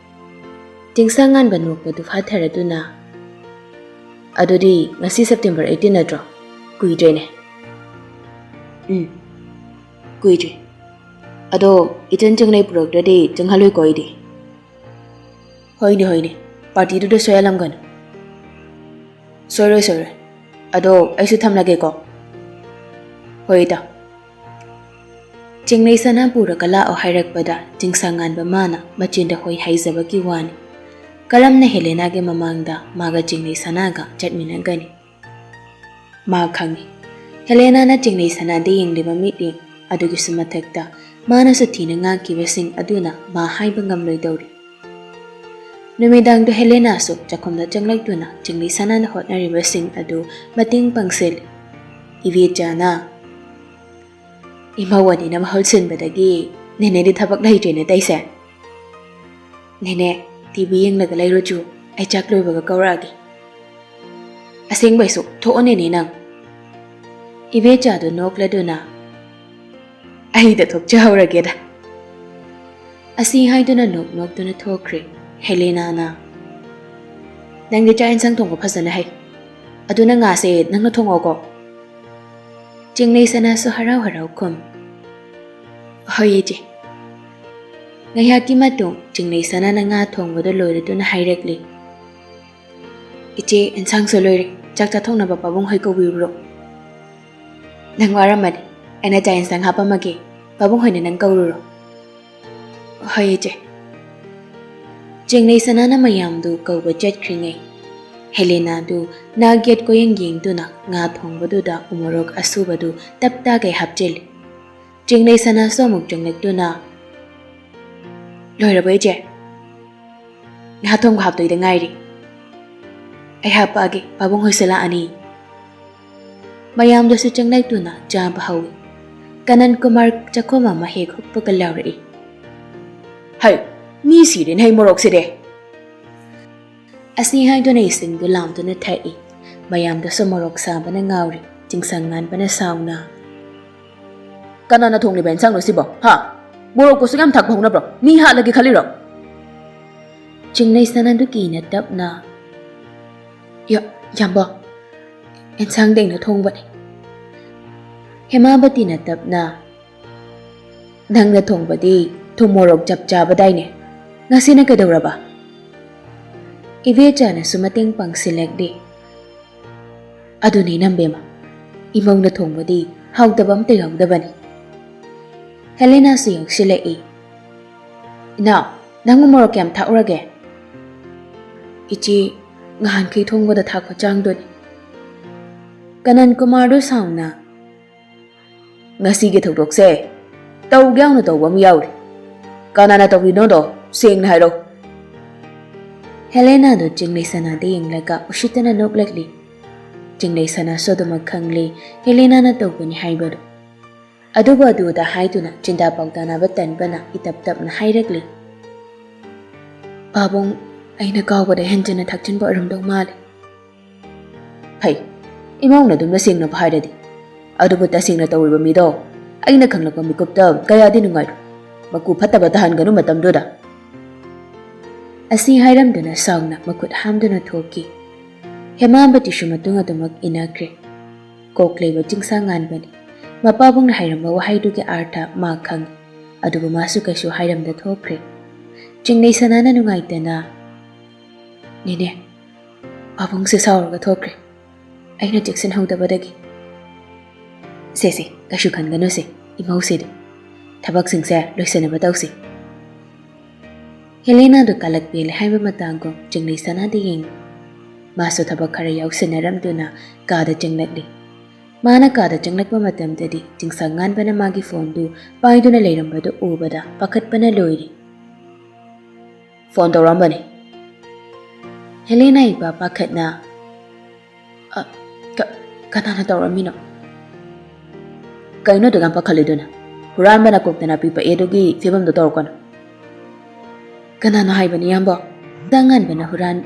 ꯆꯤꯡꯁꯥꯡ ꯉꯥꯟꯕ ꯅꯣꯛꯄꯗꯨ ꯐꯥꯊꯔꯗꯨꯅ, "ꯑꯗꯨꯗꯤ ꯉꯁꯤ ꯁꯦꯞꯇꯦꯝꯕꯔ eighteen ꯅꯠꯇ꯭ꯔꯣ? ꯀꯨꯏꯗ꯭ꯔꯦꯅꯦ꯫" "ꯎꯝ, ꯀꯨꯏꯗ꯭ꯔꯦ꯫ ꯑꯗꯣ ꯏꯆꯟ ꯆꯤꯡꯂꯩ ꯄꯨꯔꯛꯇ꯭ꯔꯗꯤ ꯆꯪꯍꯜꯂꯣꯏꯀꯣ ꯑꯩꯗꯤ꯫" "ꯍꯣꯏꯅꯦ, ꯍꯣꯏꯅꯦ, ꯄꯥꯔꯇꯤꯗꯨꯗ ꯁꯣꯏꯍꯜꯂꯝꯒꯅꯨ꯫" "ꯁꯣꯏꯔꯣꯏ, ꯁꯣꯏꯔꯣꯏ꯫ ꯑꯗꯣ ꯑꯩꯁꯨ ꯊꯝꯂꯒꯦꯀꯣ꯫" "ꯍꯣꯏ, ꯏꯇꯥ꯫" ꯆꯤꯡꯂꯩ ꯁꯅꯥ ꯄꯨꯔꯒ ꯂꯥꯛꯑꯣ ꯍꯥꯏꯔꯛꯄꯗ ꯆꯤꯡꯁꯥꯡ ꯉꯥꯟꯕ ꯃꯥꯅ ꯃꯆꯤꯟꯗ ꯍꯣꯏ ꯍꯥꯏꯖꯕꯒꯤ ꯋꯥꯅꯤ꯫ ꯀꯔꯝꯅ ꯍꯦꯂꯦꯅꯥꯒꯤ ꯃꯃꯥꯡꯗ ꯃꯥꯒ ꯆꯤꯡꯂꯩ ꯁꯅꯥꯒ ꯆꯠꯃꯤꯟꯅꯒꯅꯤ? ꯃꯥ ꯈꯪꯏ, ꯍꯦꯂꯦꯅꯥꯅ ꯆꯤꯡꯂꯩ ꯁꯅꯥꯗ ꯌꯦꯡꯂꯤꯕ ꯃꯤꯠꯌꯦꯡ ꯑꯗꯨꯒꯤꯁꯨ ꯃꯊꯛꯇ ꯃꯥꯅꯁꯨ ꯊꯤꯅ ꯉꯥꯡꯈꯤꯕꯁꯤꯡ ꯑꯗꯨꯅ ꯃꯥ ꯍꯥꯏꯕ ꯉꯝꯂꯣꯏꯗꯧꯔꯤ꯫ ꯅꯨꯃꯤꯗꯥꯡꯗꯨ ꯍꯦꯂꯦꯅꯥꯁꯨ ꯆꯥꯛꯈꯨꯝꯗ ꯆꯪꯂꯛꯇꯨꯅ ꯆꯤꯡꯂꯩ ꯁꯅꯥꯅ ꯍꯣꯠꯅꯔꯤꯕꯁꯤꯡ ꯑꯗꯨ ꯃꯇꯦꯡ ꯄꯥꯡꯁꯤꯜꯂꯤ꯫ ꯏꯕꯦꯆꯥꯅ, "ꯏꯃꯧ ꯑꯅꯤꯅ ꯃꯍꯨꯠ ꯁꯤꯟꯕꯗꯒꯤ ꯅꯦꯅꯦꯗꯤ ꯊꯕꯛ ꯂꯩꯇ꯭ꯔꯦꯅꯦ ꯇꯩꯁꯦ꯫ ꯅꯦꯅꯦ, ꯇꯤ ꯚꯤ ꯌꯦꯡꯂꯒ ꯂꯩꯔꯨꯆꯨ, ꯑꯩ ꯆꯥꯛ ꯂꯣꯏꯕꯒ ꯀꯧꯔꯛꯑꯒꯦ꯫" "ꯑꯁꯦꯡꯕꯩꯁꯨ ꯊꯣꯛꯑꯣ ꯅꯦꯅꯦ ꯅꯪ꯫" ꯏꯕꯦꯆꯥꯗꯨ ꯅꯣꯛꯂꯗꯨꯅ, "ꯑꯩꯗ ꯊꯣꯛꯆꯍꯧꯔꯒꯦꯗ꯫" ꯑꯁꯤ ꯍꯥꯏꯗꯨꯅ ꯅꯣꯛ ꯅꯣꯛꯇꯨꯅ ꯊꯣꯛꯈ꯭ꯔꯦ꯫ ꯍꯦꯂꯦꯅꯥꯅ, "ꯅꯪꯗꯤ ꯆꯥꯛ ꯏꯟꯁꯥꯡ ꯊꯣꯡꯕ ꯐꯖꯅ ꯍꯩ꯫ ꯑꯗꯨꯅ ꯉꯥꯁꯦ ꯅꯪꯅ ꯊꯣꯡꯉꯣꯀꯣ꯫" ꯆꯤꯡꯂꯩ ꯁꯅꯥꯁꯨ ꯍꯔꯥꯎ ꯍꯔꯥꯎ ꯈꯨꯝ, "ꯍꯣꯏ ꯏꯆꯦ꯫" ꯉꯥꯏꯍꯥꯛꯀꯤ ꯃꯇꯨꯡ ꯆꯤꯡꯂꯩ ꯁꯅꯥꯅ ꯉꯥ ꯊꯣꯡꯕꯗꯨ ꯂꯣꯏꯔꯗꯨꯅ ꯍꯥꯏꯔꯛꯂꯤ, ꯏꯆꯦ, ꯏꯟꯁꯥꯡꯁꯨ ꯂꯣꯏꯔꯦ, ꯆꯥꯛ ꯆꯥꯊꯣꯛꯅꯕ ꯄꯥꯕꯨꯡ ꯍꯣꯏ ꯀꯧꯕꯤꯔꯨꯔꯣ꯫ ꯅꯪ ꯋꯥꯔꯝꯃꯗꯤ ꯑꯩꯅ ꯆꯥꯛ ꯏꯟꯁꯥꯡ ꯍꯥꯞꯄꯝꯃꯒꯦ, ꯄꯥꯕꯨꯡ ꯍꯣꯏꯅ ꯅꯪ ꯀꯧꯔꯨꯔꯣ꯫ ꯍꯣꯏ ꯏꯆꯦ꯫ ꯆꯤꯡꯂꯩ ꯁꯅꯥꯅ ꯃꯌꯥꯝꯗꯨ ꯀꯧꯕ ꯆꯠꯈ꯭ꯔꯤꯉꯩ, ꯍꯦꯂꯦꯅꯥꯗꯨ ꯅꯥꯛ ꯌꯦꯠ ꯀꯣꯌꯦꯡ ꯌꯦꯡꯗꯨꯅ ꯉꯥ ꯊꯣꯡꯕꯗꯨꯗ ꯎꯃꯣꯔꯣꯛ ꯑꯁꯨꯕꯗꯨ ꯇꯞ ꯇꯥꯒꯩ ꯍꯥꯞꯆꯤꯜꯂꯤ꯫ ꯆꯤꯡꯂꯩ ꯁꯅꯥꯁꯨ ꯑꯃꯨꯛ ꯆꯪꯂꯛꯇꯨꯅ, "ꯂꯣꯏꯔꯕꯣ ꯏꯆꯦ? ꯉꯥ ꯊꯣꯡꯕ ꯍꯥꯞꯇꯣꯏꯗ ꯉꯥꯏꯔꯤ꯫ ꯑꯩ ꯍꯥꯞꯄꯛꯑꯒꯦ, ꯄꯥꯕꯨꯡ ꯍꯣꯏꯁꯨ ꯂꯥꯛꯑꯅꯤ꯫" ꯃꯌꯥꯝꯗꯨꯁꯨ ꯆꯪꯂꯛꯇꯨꯅ ꯆꯥꯕ ꯍꯧꯏ꯫ ꯀꯅꯟ ꯀꯨꯃꯥꯔ ꯆꯥꯛꯈꯣꯝ ꯑꯃ ꯍꯦꯛ ꯍꯨꯛꯄꯒ ꯂꯥꯎꯔꯛꯏ, "ꯍꯩ, ꯃꯤ ꯁꯤꯔꯦꯅꯦ ꯍꯩ ꯃꯣꯔꯣꯛꯁꯤꯗꯤ!" ꯑꯁꯤ ꯍꯥꯏꯗꯨꯅ ꯏꯁꯤꯡꯗꯨ ꯂꯥꯝꯗꯨꯅ ꯊꯛꯏ꯫ ꯃꯌꯥꯝꯗꯨꯁꯨ ꯃꯣꯔꯣꯛ ꯁꯥꯕꯅ ꯉꯥꯎꯔꯤ꯫ ꯆꯤꯡꯁꯪ ꯉꯥꯟꯕꯅ ꯁꯥꯎꯅ, "ꯀꯅꯥꯅ ꯊꯣꯡꯂꯤꯕ ꯏꯟꯁꯥꯡꯅꯣ ꯁꯤꯕꯣ? ꯍꯥ? ꯃꯣꯔꯣꯛꯄꯨ ꯁꯨꯛ ꯌꯥꯝ ꯊꯥꯛꯄ ꯍꯧꯅꯕ꯭ꯔꯣ? ꯃꯤ ꯍꯥꯠꯂꯒꯦ ꯈꯜꯂꯤꯔꯣ?" ꯆꯤꯡꯂꯩ ꯁꯅꯥꯗꯨ ꯀꯤꯅ ꯇꯞꯅ, "ꯌꯥ-, ꯌꯥꯝꯕ, ꯏꯟꯁꯥꯡꯗ ꯑꯩꯅ ꯊꯣꯡꯕꯅꯤ꯫" ꯍꯦꯃꯥꯕꯇꯤꯅ ꯇꯞꯅ, "ꯅꯪꯅ ꯊꯣꯡꯕꯗꯤ ꯊꯨꯝ ꯃꯣꯔꯣꯛ ꯆꯞ ꯆꯥꯕꯗꯥꯏꯅꯦ꯫ ꯉꯁꯤꯅ ꯀꯩꯗꯧꯔꯕ?" ꯏꯕꯦꯆꯥꯅꯁꯨ ꯃꯇꯦꯡ ꯄꯥꯡꯁꯤꯜꯂꯛꯂꯤ꯫ "ꯑꯗꯨꯅꯤ ꯏꯅꯝꯕꯦꯝꯃ, ꯏꯃꯧꯅ ꯊꯣꯡꯕꯗꯤ ꯍꯥꯎꯇꯕ ꯑꯝꯇ ꯌꯥꯎꯗꯕꯅꯤ꯫" ꯍꯦꯂꯦꯅꯥꯁꯨ ꯌꯥꯎꯁꯤꯜꯂꯛꯏ꯫ "ꯏꯅꯥꯎ, ꯅꯪꯕꯨ ꯃꯣꯔꯣꯛ ꯀꯌꯥꯝ ꯊꯥꯛꯎꯔꯒꯦ?" "ꯏꯆꯦ, ꯉꯍꯥꯟꯈꯩ ꯊꯣꯡꯕꯗ ꯊꯥꯛꯄ ꯆꯥꯡꯗꯨꯅꯤ꯫" ꯀꯅꯟ ꯀꯨꯃꯥꯔꯗꯨ ꯁꯥꯎꯅ, "ꯉꯁꯤꯒꯤ ꯊꯧꯗꯣꯛꯁꯦ ꯇꯧꯒꯦ ꯌꯥꯎꯅ ꯇꯧꯕ ꯑꯃ ꯌꯥꯎꯔꯤ꯫ ꯀꯅꯥꯅ ꯇꯧꯔꯤꯅꯣꯗꯣ ꯁꯦꯡꯅ ꯍꯥꯏꯔꯣ꯫" ꯍꯦꯂꯦꯅꯥꯗꯨ ꯆꯤꯡꯂꯩ ꯁꯅꯥꯗ ꯌꯦꯡꯂꯒ ꯎꯁꯤꯠꯇꯅ ꯅꯣꯛꯂꯛꯂꯤ꯫ ꯆꯤꯡꯂꯩ ꯁꯅꯥꯁꯨ ꯑꯗꯨꯃꯛ ꯈꯪꯂꯤ, ꯍꯦꯂꯦꯅꯥꯅ ꯇꯧꯕꯅꯤ ꯍꯥꯏꯕꯗꯨ꯫ ꯑꯗꯨꯕꯨ ꯑꯗꯨꯗ ꯍꯥꯏꯗꯨꯅ ꯆꯤꯟꯗꯥ ꯄꯥꯎꯗꯥꯅꯕ ꯇꯟꯕꯅ ꯏꯇꯞ ꯇꯞꯅ ꯍꯥꯏꯔꯛꯂꯤ, "ꯄꯥꯕꯨꯡ, ꯑꯩꯅ ꯀꯥꯎꯕꯗ ꯍꯦꯟꯖꯤꯟꯅ ꯊꯛꯆꯤꯟꯕ ꯑꯣꯏꯔꯝꯗꯧ ꯃꯥꯜꯂꯦ꯫" "ꯐꯩ, ꯏꯃꯧꯅ ꯑꯗꯨꯝꯅ ꯁꯦꯡꯅꯕ ꯍꯥꯏꯔꯗꯤ꯫ ꯑꯗꯨꯕꯨ ꯇꯁꯦꯡꯅ ꯇꯧꯔꯤꯕ ꯃꯤꯗꯣ ꯑꯩꯅ ꯈꯪꯂꯛꯄ ꯃꯤꯀꯨꯞꯇ ꯀꯌꯥꯗꯤ ꯅꯨꯡꯉꯥꯏꯔꯣꯏ꯫ ꯃꯀꯨ ꯐꯠꯇꯕ ꯇꯥꯍꯟꯒꯅꯨ ꯃꯇꯝꯗꯨꯗ꯫" ꯑꯁꯤ ꯍꯥꯏꯔꯝꯗꯨꯅ ꯁꯥꯎꯅ ꯃꯈꯨꯠ ꯍꯥꯝꯗꯨꯅ ꯊꯣꯛꯈꯤ꯫ ꯍꯦꯃꯥꯕꯇꯤꯁꯨ ꯃꯇꯨꯡ ꯑꯗꯨꯃꯛ ꯏꯟꯅꯈ꯭ꯔꯦ꯫ ꯀꯣꯛ ꯂꯩꯕ ꯆꯤꯡꯁꯥꯡ ꯉꯥꯟꯕꯅꯤ꯫ ꯃꯄꯥꯕꯨꯡꯅ ꯍꯥꯏꯔꯝꯕ ꯋꯥꯍꯩꯗꯨꯒꯤ ꯑꯥꯔꯊ ꯃꯥ ꯈꯪꯏ, ꯑꯗꯨꯕꯨ ꯃꯥꯁꯨ ꯀꯩꯁꯨ ꯍꯥꯏꯔꯝꯗ ꯊꯣꯛꯈ꯭ꯔꯦ꯫ ꯆꯤꯡꯂꯩ ꯁꯅꯥꯅ ꯅꯨꯡꯉꯥꯏꯇꯅ, "ꯅꯦꯅꯦ, ꯄꯥꯕꯨꯡꯁꯦ ꯁꯥꯎꯔꯒ ꯊꯣꯛꯈ꯭ꯔꯦ, ꯑꯩꯅ ꯆꯦꯛꯁꯤꯟꯍꯧꯗꯕꯗꯒꯤ꯫ "ꯁꯦ ꯁꯦ, ꯀꯩꯁꯨ ꯈꯟꯒꯅꯨꯁꯦ, ꯏꯃꯧꯁꯤꯗꯤ꯫ ꯊꯕꯛꯁꯤꯡꯁꯦ ꯂꯣꯏꯁꯤꯟꯅꯕ ꯇꯧꯁꯤ꯫" ꯍꯦꯂꯦꯅꯥꯗꯨ ꯀꯥꯂꯛ ꯄꯦꯜꯂꯦ ꯍꯥꯏꯕ ꯃꯇꯥꯡꯒꯨꯝ ꯆꯤꯡꯂꯩ ꯁꯅꯥꯗ ꯌꯦꯡꯂꯤ꯫ ꯃꯥꯁꯨ ꯊꯕꯛ ꯈꯔ ꯌꯥꯎꯁꯤꯟꯅꯔꯝꯗꯨꯅ ꯀꯥꯗ ꯆꯪꯂꯛꯂꯤ꯫ ꯃꯥꯅ ꯀꯥꯗ ꯆꯪꯂꯛꯄ ꯃꯇꯝꯗꯗꯤ ꯆꯤꯡꯁꯪ ꯉꯥꯟꯕꯅ ꯃꯥꯒꯤ ꯐꯣꯟꯗꯨ ꯄꯥꯏꯗꯨꯅ ꯂꯩꯔꯝꯕꯗꯨ ꯎꯕꯗ ꯄꯥꯈꯠꯄꯅ ꯂꯣꯏꯔꯤ꯫ "ꯐꯣꯟ ꯇꯧꯔꯛꯑꯝꯕꯅꯤ꯫" ꯍꯦꯂꯦꯅꯥ ꯏꯄꯥ ꯄꯥꯈꯠꯅ, "ꯑ, ꯀ-, ꯀꯅꯥꯅ ꯇꯧꯔꯝꯃꯤꯅꯣ?" "ꯀꯩꯅꯣ ꯑꯗꯨꯛ ꯌꯥꯝ ꯄꯥꯈꯠꯂꯤꯗꯨꯅ? ꯍꯨꯔꯥꯟꯕꯅ ꯀꯣꯛꯇ ꯅꯥꯄꯤ ꯄꯛꯑꯦ ꯑꯗꯨꯒꯤ ꯐꯤꯕꯝꯗꯣ ꯇꯧꯔꯛꯀꯅꯨ꯫" "ꯀꯅꯥꯅꯣ ꯍꯥꯏꯕꯅꯤ, ꯏꯌꯥꯝꯕ?" ꯆꯤꯡꯁꯥꯡ ꯉꯥꯟꯕꯅ ꯍꯨꯔꯥꯟ-,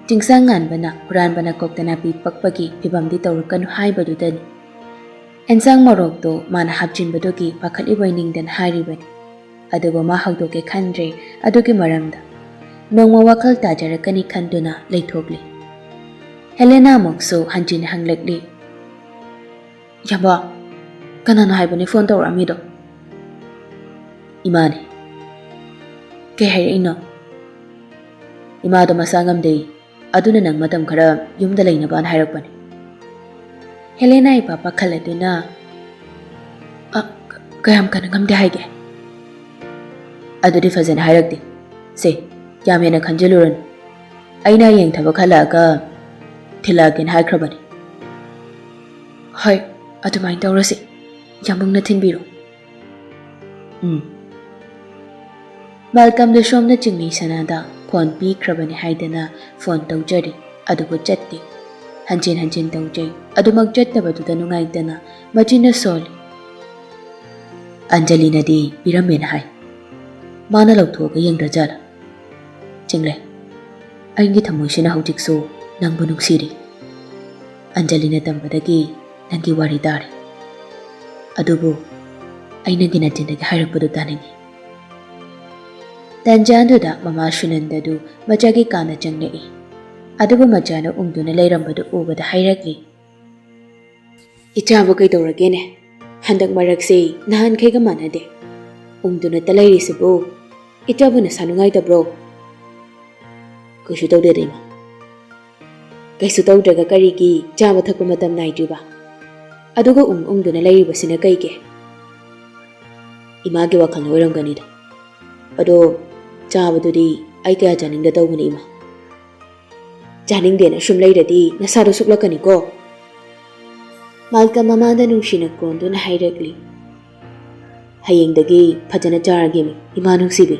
ꯆꯤꯡꯁꯥꯡ ꯉꯥꯟꯕꯅ ꯍꯨꯔꯥꯟꯕꯅ ꯀꯣꯛꯇ ꯅꯥꯄꯤ ꯄꯛꯄꯒꯤ ꯐꯤꯕꯝꯗꯤ ꯇꯧꯔꯛꯀꯅꯨ ꯍꯥꯏꯕꯗꯨꯗꯅꯤ꯫ ꯑꯦꯟꯁꯥꯡ ꯃꯣꯔꯣꯛꯇꯨ ꯃꯥꯅ ꯍꯥꯞꯆꯤꯟꯕꯗꯨꯒꯤ ꯄꯥꯈꯠꯂꯤꯕꯣꯏ ꯅꯤꯡꯗꯅ ꯍꯥꯏꯔꯤꯕꯅꯤ꯫ ꯑꯗꯨꯕꯨ ꯃꯥ ꯍꯧꯗꯣꯛꯀꯦ ꯈꯟꯗ꯭ꯔꯦ ꯑꯗꯨꯒꯤ ꯃꯔꯝꯗ꯫ ꯅꯣꯡꯃ ꯋꯥꯈꯜ ꯇꯥꯖꯔꯛꯀꯅꯤ ꯈꯟꯗꯨꯅ ꯂꯩꯊꯣꯛꯂꯤ꯫ ꯍꯦꯂꯦꯅꯥ ꯑꯃꯨꯛꯁꯨ ꯍꯟꯖꯤꯟ ꯍꯪꯂꯛꯂꯤ꯫ "ꯏꯌꯥꯝꯕ, ꯀꯅꯥꯅꯣ ꯍꯥꯏꯕꯅꯤ ꯐꯣꯟ ꯇꯧꯔꯛꯑꯝꯃꯤꯗꯣ?" "ꯏꯃꯥꯅꯤ꯫" "ꯀꯩ ꯍꯥꯏꯔꯛꯏꯅꯣ?" "ꯏꯃꯥꯗꯣ ꯃꯁꯥ ꯉꯝꯗꯦ, ꯑꯗꯨꯅ ꯅꯪ ꯃꯇꯝ ꯈꯔ ꯌꯨꯝꯗ ꯂꯩꯅꯕꯅ ꯍꯥꯏꯔꯛꯄꯅꯤ꯫" ꯍꯦꯂꯦꯅꯥ ꯏꯄꯥ ꯄꯥꯈꯠꯂꯗꯨꯅ, "ꯑ, ꯀ-, ꯀꯌꯥꯝ ꯀꯟꯅ ꯉꯝꯗꯦ ꯍꯥꯏꯒꯦ?" "ꯑꯗꯨꯗꯤ ꯐꯖꯅ ꯍꯥꯏꯔꯛꯇꯦ꯫ ꯁꯦ, ꯌꯥꯝ ꯍꯦꯟꯅ ꯈꯟꯖꯤꯜꯂꯨꯔꯅꯨ꯫ ꯑꯩꯅ ꯍꯌꯦꯡ ꯊꯕꯛ ꯍꯜꯂꯛꯑꯒ ꯊꯤꯜꯂꯛꯑꯒꯦꯅ ꯍꯥꯏꯈ꯭ꯔꯕꯅꯤ꯫" "ꯍꯣꯏ, ꯑꯗꯨꯃꯥꯏꯅ ꯇꯧꯔꯁꯤ꯫ ꯌꯥꯝꯕꯨꯡꯅ ꯊꯤꯟꯕꯤꯔꯣ꯫" "ꯎꯝ꯫" ꯃꯦꯜꯀꯝꯗ ꯁꯣꯝꯅ ꯆꯤꯡꯃꯤ ꯁꯅꯥꯗ ꯐꯣꯟ ꯄꯤꯈ꯭ꯔꯕꯅꯤ ꯍꯥꯏꯗꯅ ꯐꯣꯟ ꯇꯧꯖꯔꯤ, ꯑꯗꯨꯕꯨ ꯆꯠꯇꯦ꯫ ꯍꯟꯖꯤꯟ ꯍꯟꯖꯤꯟ ꯇꯧꯖꯩ, ꯑꯗꯨꯃꯛ ꯆꯠꯇꯕꯗꯨꯗ ꯅꯨꯡꯉꯥꯏꯇꯅ ꯃꯆꯤꯟꯅ ꯁꯣꯜꯂꯤ꯫ "ꯑꯟꯖꯂꯤꯅꯗꯤ ꯄꯤꯔꯝꯃꯦꯅ ꯍꯥꯏ꯫ ꯃꯥꯅ ꯂꯧꯊꯣꯛꯑꯒ ꯌꯦꯡꯗ꯭ꯔꯖꯥꯠꯂꯥ? ꯆꯤꯡꯂꯩ, ꯑꯩꯒꯤ ꯊꯃꯣꯏꯁꯤꯅ ꯍꯧꯖꯤꯛꯁꯨ ꯅꯪꯕꯨ ꯅꯨꯡꯁꯤꯔꯤ꯫ ꯑꯟꯖꯂꯤꯅ ꯇꯝꯕꯗꯒꯤ ꯅꯪꯒꯤ ꯋꯥꯔꯤ ꯇꯥꯔꯦ꯫ ꯑꯗꯨꯕꯨ ꯑꯩ ꯅꯪꯒꯤ ꯅꯆꯤꯟꯗꯒꯤ ꯍꯥꯏꯔꯛꯄꯗꯨ ꯇꯥꯅꯤꯡꯉꯤ꯫" ꯇꯟꯖꯥꯗꯨꯗ ꯃꯃꯥ ꯁꯨꯅꯟꯗꯗꯨ ꯃꯆꯥꯒꯤ ꯀꯥꯗ ꯆꯪꯂꯛꯏ꯫ ꯑꯗꯨꯕꯨ ꯃꯆꯥꯅ ꯎꯪꯗꯨꯅ ꯂꯩꯔꯝꯕꯗꯨ ꯎꯕꯗ ꯍꯥꯏꯔꯛꯂꯤ꯫ "ꯏꯆꯥꯕꯨ ꯀꯩꯗꯧꯔꯒꯦꯅꯦ? ꯍꯟꯗꯛ ꯃꯔꯛꯁꯤ ꯅꯍꯥꯟꯈꯩꯒ ꯃꯥꯟꯅꯗꯦ꯫ ꯎꯪꯗꯨꯅꯇ ꯂꯩꯔꯤꯁꯤꯕꯨ꯫ ꯏꯆꯥꯕꯨ ꯅꯁꯥ ꯅꯨꯡꯉꯥꯏꯇꯕ꯭ꯔꯣ?" "ꯀꯩꯁꯨ ꯇꯧꯗꯦꯗ, ꯏꯃꯥ꯫ "ꯀꯩꯁꯨ ꯇꯧꯗ꯭ꯔꯒ ꯀꯔꯤꯒꯤ ꯆꯥꯕ ꯊꯛꯄ ꯃꯇꯝ ꯅꯥꯏꯗ꯭ꯔꯤꯕ? ꯑꯗꯨꯒ ꯎꯝ ꯎꯝꯗꯨꯅ ꯂꯩꯔꯤꯕꯁꯤꯅ ꯀꯩꯒꯤ?" "ꯏꯃꯥꯒꯤ ꯋꯥꯈꯜꯅ ꯑꯣꯏꯔꯝꯒꯅꯤꯗ꯫ ꯑꯗꯣ ꯆꯥꯕꯗꯨꯗꯤ ꯑꯩ ꯀꯌꯥ ꯆꯥꯅꯤꯡꯗ ꯇꯧꯕꯅꯤ, ꯏꯃꯥ꯫ ꯆꯥꯅꯤꯡꯗꯦꯅ ꯁꯨꯝ ꯂꯩꯔꯗꯤ ꯅꯁꯥꯗꯣ ꯁꯣꯛꯂꯛꯀꯅꯤꯀꯣ꯫" ꯃꯥꯜꯀꯝ ꯃꯃꯥꯗ ꯅꯨꯡꯁꯤꯅ ꯀꯣꯟꯗꯨꯅ ꯍꯥꯏꯔꯛꯂꯤ, "ꯍꯌꯦꯡꯗꯒꯤ ꯐꯖꯅ ꯆꯥꯔꯒꯦꯃꯤ, ꯏꯃꯥ ꯅꯨꯡꯁꯤꯕꯤ꯫"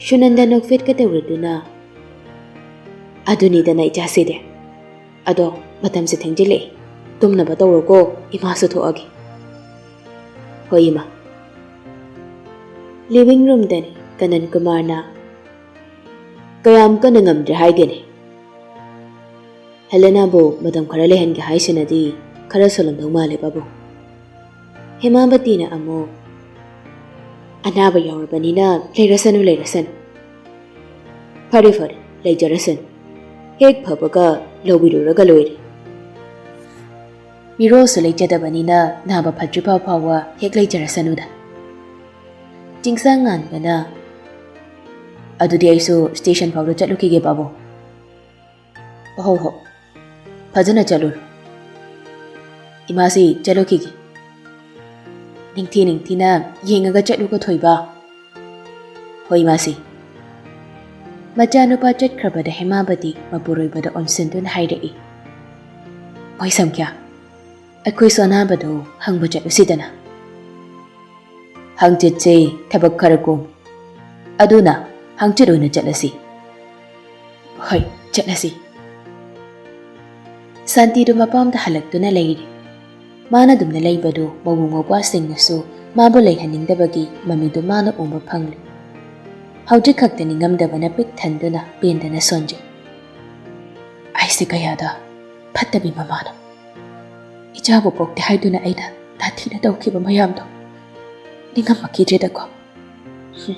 ꯁꯨꯅꯟꯗ ꯅꯣꯛꯐꯦꯠꯀ ꯇꯧꯔꯗꯨꯅ, "ꯑꯗꯨꯅꯤꯗꯅ ꯏꯆꯥꯁꯤꯗꯤ꯫ ꯑꯗꯣ ꯃꯇꯝꯁꯦ ꯊꯦꯡꯖꯤꯜꯂꯛꯑꯦ, ꯇꯨꯝꯅꯕ ꯇꯧꯔꯣꯀꯣ, ꯏꯃꯥꯁꯨ ꯊꯣꯛꯑꯒꯦ꯫" "ꯍꯣꯏ, ꯏꯃꯥ꯫" ꯂꯤꯚꯤꯡ ꯔꯨꯝꯗꯅꯤ ꯀꯅꯟ ꯀꯨꯃꯥꯔꯅ, "ꯀꯌꯥꯝ ꯀꯟꯅ ꯉꯝꯗ꯭ꯔꯦ ꯍꯥꯏꯒꯦꯅꯦ?" "ꯍꯦꯂꯦꯅꯥꯕꯨ ꯃꯇꯝ ꯈꯔ ꯂꯩꯍꯟꯒꯦ ꯍꯥꯏꯁꯤꯅꯗꯤ ꯈꯔ ꯁꯣꯜꯂꯝꯗꯧ ꯃꯥꯜꯂꯦ, ꯄꯥꯕꯨꯡ꯫" ꯍꯦꯃꯥꯕꯇꯤꯅ ꯑꯃꯨꯛ, "ꯑꯅꯥꯕ ꯌꯥꯎꯔꯕꯅꯤꯅ ꯂꯩꯔꯁꯅꯨ, ꯂꯩꯔꯁꯅꯨ꯫" "ꯐꯔꯦ, ꯐꯔꯦ, ꯂꯩꯖꯔꯁꯅꯨ꯫ ꯍꯦꯛ ꯐꯕꯒ ꯂꯧꯕꯤꯔꯨꯔꯒ ꯂꯣꯏꯔꯦ꯫ ꯃꯤꯔꯣꯜꯁꯨ ꯂꯩꯖꯗꯕꯅꯤꯅ ꯅꯥꯕ ꯐꯠꯇ꯭ꯔꯤꯐꯥꯎ ꯐꯥꯎꯕ ꯍꯦꯛ ꯂꯩꯖꯔꯁꯅꯨꯗ꯫" ꯆꯤꯡꯁꯥꯡ ꯉꯥꯟꯕꯅ, "ꯑꯗꯨꯗꯤ ꯑꯩꯁꯨ ꯁ꯭ꯇꯦꯁꯟ ꯐꯥꯎꯗ ꯆꯠꯂꯨꯈꯤꯒꯦ, ꯄꯥꯕꯨꯡ꯫" "ꯍꯣ ꯍꯣ, ꯐꯖꯅ ꯆꯠꯂꯨꯔꯣ꯫ ꯏꯃꯥꯁꯤ ꯆꯠꯂꯨꯈꯤꯒꯦ꯫ ꯅꯤꯡꯊꯤ ꯅꯤꯡꯊꯤꯅ ꯌꯦꯡꯉꯒ ꯆꯠꯂꯨꯀꯣ, ꯊꯣꯏꯕ꯫" "ꯍꯣꯏ, ꯏꯃꯥꯁꯤ꯫" ꯃꯆꯥꯅꯨꯄꯥ ꯆꯠꯈ꯭ꯔꯕꯗ ꯍꯦꯃꯥꯕꯇꯤ ꯃꯄꯨꯔꯣꯏꯕꯗ ꯑꯣꯟꯁꯤꯟꯗꯨꯅ ꯍꯥꯏꯔꯛꯏ, "ꯃꯣꯏ ꯁꯝꯈ꯭ꯌꯥ, ꯑꯩꯈꯣꯏꯁꯨ ꯑꯅꯥꯕꯗꯨ ꯍꯪꯕ ꯆꯠꯂꯨꯁꯤꯗꯅ꯫ ꯍꯪꯆꯤꯠꯁꯦ ꯊꯕꯛ ꯈꯔ ꯀꯣꯝ꯫ ꯑꯗꯨꯅ ꯍꯪꯆꯤꯠ ꯑꯣꯏꯅ ꯆꯠꯂꯁꯤ꯫" "ꯍꯣꯏ, ꯆꯠꯂꯁꯤ꯫" ꯁꯥꯟꯇꯤꯗꯨ ꯃꯄꯥꯝꯗ ꯍꯜꯂꯛꯇꯨꯅ ꯂꯩꯔꯤ꯫ ꯃꯥꯅ ꯑꯗꯨꯝꯅ ꯂꯩꯕꯗꯨ ꯃꯧ ꯃꯧꯄ꯭ꯋꯥꯁꯤꯡꯅꯁꯨ ꯃꯥꯕꯨ ꯂꯩꯍꯟꯅꯤꯡꯗꯕꯒꯤ ꯃꯃꯤꯗꯨ ꯃꯥꯅ ꯎꯕ ꯐꯪꯂꯤ꯫ ꯍꯧꯖꯤꯛ ꯈꯛꯇ ꯅꯤꯡꯉꯝꯗꯕꯅ ꯄꯤꯛ ꯊꯟꯗꯨꯅ ꯄꯦꯟꯗꯅ ꯁꯣꯟꯖꯩ꯫ "ꯑꯩꯁꯦ ꯀꯌꯥꯗ ꯐꯠꯇꯕꯤ ꯃꯃꯥꯅꯣ꯫ ꯏꯆꯥꯕꯨ ꯄꯣꯛꯇꯦ ꯍꯥꯏꯗꯨꯅ ꯑꯩꯅ ꯇꯥꯊꯤꯅ ꯇꯧꯈꯤꯕ ꯃꯌꯥꯝꯗꯣ ꯅꯤꯡꯉꯝꯃꯛꯈꯤꯗ꯭ꯔꯦꯗꯀꯣ꯫ ꯍꯨꯝ꯫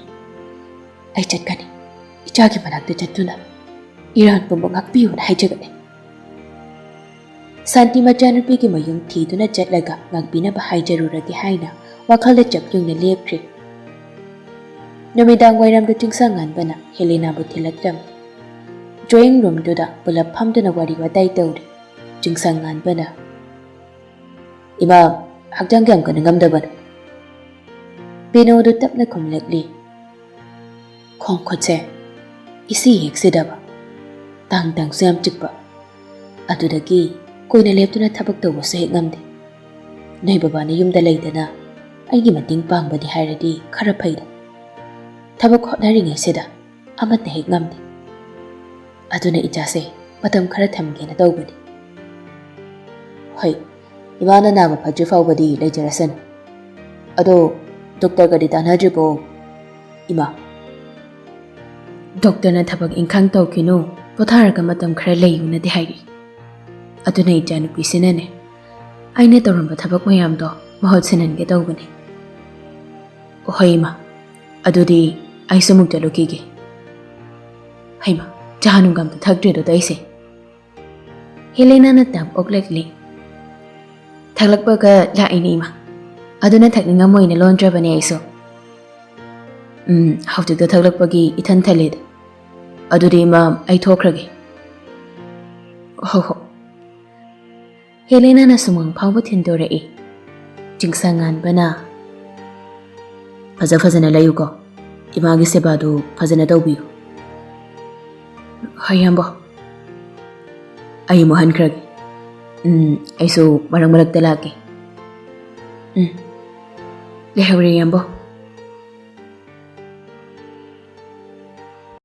ꯑꯩ ꯆꯠꯀꯅꯤ꯫ ꯏꯆꯥꯒꯤ ꯃꯅꯥꯛꯇ ꯆꯠꯇꯨꯅ ꯏꯔꯥꯟ ꯄꯨꯝꯕ ꯉꯥꯛꯄꯤꯌꯨꯅ ꯍꯥꯏꯖꯒꯅꯤ꯫" ꯁꯥꯟꯇꯤ ꯃꯆꯥꯅꯨꯄꯤꯒꯤ ꯃꯌꯨꯝ ꯊꯤꯗꯨꯅ ꯆꯠꯂꯒ ꯉꯥꯛꯄꯤꯅꯕ ꯍꯥꯏꯖꯔꯨꯔꯒꯦ ꯍꯥꯏꯅ ꯋꯥꯈꯜꯗ ꯆꯞ ꯌꯨꯡꯅ ꯂꯦꯞꯈ꯭ꯔꯦ꯫ ꯅꯨꯃꯤꯗꯥꯡ ꯋꯥꯏꯔꯝꯗ ꯆꯤꯡꯁꯥꯡ ꯉꯥꯟꯕꯅ ꯍꯦꯂꯦꯅꯥꯕꯨ ꯊꯤꯜꯂꯛꯂꯝꯃꯤ꯫ Drawing roomꯗꯨꯗ ꯄꯨꯂꯞ ꯐꯝꯗꯨꯅ ꯋꯥꯔꯤ ꯋꯥꯇꯥꯏ ꯇꯧꯔꯤ꯫ ꯆꯤꯡꯁꯪ ꯉꯥꯟꯕꯅ, "ꯏꯃꯥ, ꯍꯛꯆꯥꯡ ꯀꯌꯥꯝ ꯀꯟꯅ ꯉꯝꯗꯕꯅꯣ?" ꯄꯤꯅꯣꯗꯨ ꯇꯞꯅ ꯈꯨꯝꯂꯛꯂꯤ꯫ "ꯈꯣꯡ ꯈꯨꯠꯁꯦ ꯏꯁꯤ ꯍꯦꯛ ꯁꯤꯗꯕ, ꯇꯥꯡ ꯇꯥꯡꯁꯨ ꯌꯥꯝ ꯆꯤꯛꯄ, ꯑꯗꯨꯗꯒꯤ ꯀꯨꯏꯅ ꯂꯦꯞꯇꯨꯅ ꯊꯕꯛ ꯇꯧꯕꯁꯨ ꯍꯦꯛ ꯉꯝꯗꯦ꯫ ꯅꯣꯏ ꯕꯕꯥꯅ ꯌꯨꯝꯗ ꯂꯩꯗꯅ ꯑꯩꯒꯤ ꯃꯇꯦꯡ ꯄꯥꯡꯕꯅꯤ ꯍꯥꯏꯔꯗꯤ ꯈꯔ ꯐꯩꯗ꯫ ꯊꯕꯛ ꯍꯣꯠꯅꯔꯤꯉꯩꯁꯤꯗ ꯑꯃꯠꯇ ꯍꯦꯛ ꯉꯝꯗꯦ꯫ ꯑꯗꯨꯅ ꯏꯆꯥꯁꯦ ꯃꯇꯝ ꯈꯔ ꯊꯝꯒꯦꯅ ꯇꯧꯕꯅꯤ꯫" "ꯍꯣꯏ, ꯏꯃꯥꯅ ꯅꯥꯕ ꯐꯠꯇ꯭ꯔꯤ ꯐꯥꯎꯕꯗꯤ ꯂꯩꯖꯔꯁꯅꯨ꯫ ꯑꯗꯣ ꯗꯣꯛꯇꯔꯒꯗꯤ ꯇꯥꯟꯅꯗ꯭ꯔꯤꯕꯣ, ꯏꯃꯥ?" "ꯗꯣꯛꯇꯔꯅ ꯊꯕꯛ ꯏꯪꯈꯥꯡ ꯇꯧꯈꯤꯅꯨ, ꯄꯣꯊꯥꯔꯒ ꯃꯇꯝ ꯈꯔ ꯂꯩꯌꯨꯅꯗꯤ ꯍꯥꯏꯔꯤ꯫ ꯑꯗꯨꯅ ꯏꯆꯥꯅꯨꯄꯤꯁꯤꯅꯅꯦ, ꯑꯩꯅ ꯇꯧꯔꯝꯕ ꯊꯕꯛ ꯃꯌꯥꯝꯗꯣ ꯃꯍꯨꯠ ꯁꯤꯟꯍꯟꯒꯦ ꯇꯧꯕꯅꯤ꯫" "ꯍꯣꯏ ꯏꯃꯥ, ꯑꯗꯨꯗꯤ ꯑꯩꯁꯨ ꯑꯃꯨꯛ ꯆꯠꯂꯨꯈꯤꯒꯦ꯫ ꯍꯩꯃꯥ, ꯆꯥ ꯅꯨꯡꯒ ꯑꯝꯇ ꯊꯛꯇ꯭ꯔꯦꯗꯣ ꯇꯧꯏꯁꯦ꯫" ꯍꯦꯂꯦꯅꯥꯅ ꯇꯞ ꯑꯣꯛꯂꯛꯂꯤ꯫ "ꯊꯛꯂꯛꯄꯒ ꯂꯥꯛꯏꯅꯦ ꯏꯃꯥ, ꯑꯗꯨꯅ ꯊꯛꯅꯤꯡꯉꯝꯃꯣꯏꯅ ꯂꯣꯟꯗ꯭ꯔꯕꯅꯦ ꯑꯩꯁꯨ꯫ ꯎꯝ, ꯍꯧꯖꯤꯛꯇ ꯊꯛꯂꯛꯄꯒꯤ ꯏꯊꯟ ꯊꯜꯂꯦꯗ꯫ ꯑꯗꯨꯗꯤ ꯏꯃꯥ, ꯑꯩ ꯊꯣꯛꯈ꯭ꯔꯒꯦ꯫" "ꯍꯣ ꯍꯣ꯫" ꯍꯦꯂꯦꯅꯥꯅ ꯁꯨꯃꯥꯡ ꯐꯥꯎꯕ ꯊꯤꯟꯗꯣꯔꯛꯏ꯫ ꯆꯤꯡꯁꯪ ꯉꯥꯟꯕꯅ, "ꯐꯖ ꯐꯖꯅ ꯂꯩꯌꯨꯀꯣ, ꯏꯃꯥꯒꯤ ꯁꯦꯕꯥꯗꯨ ꯐꯖꯅ ꯇꯧꯕꯤꯌꯨ꯫" "ꯍꯣꯏ ꯏꯌꯥꯝꯕ, ꯑꯩ ꯑꯃꯨꯛ ꯍꯟꯈ꯭ꯔꯒꯦ꯫ ꯎꯝ, ꯑꯩꯁꯨ ꯃꯔꯛ ꯃꯔꯛꯇ ꯂꯥꯛꯀꯦ꯫" "ꯎꯝ, ꯂꯩꯍꯧꯔꯦ ꯏꯌꯥꯝꯕ,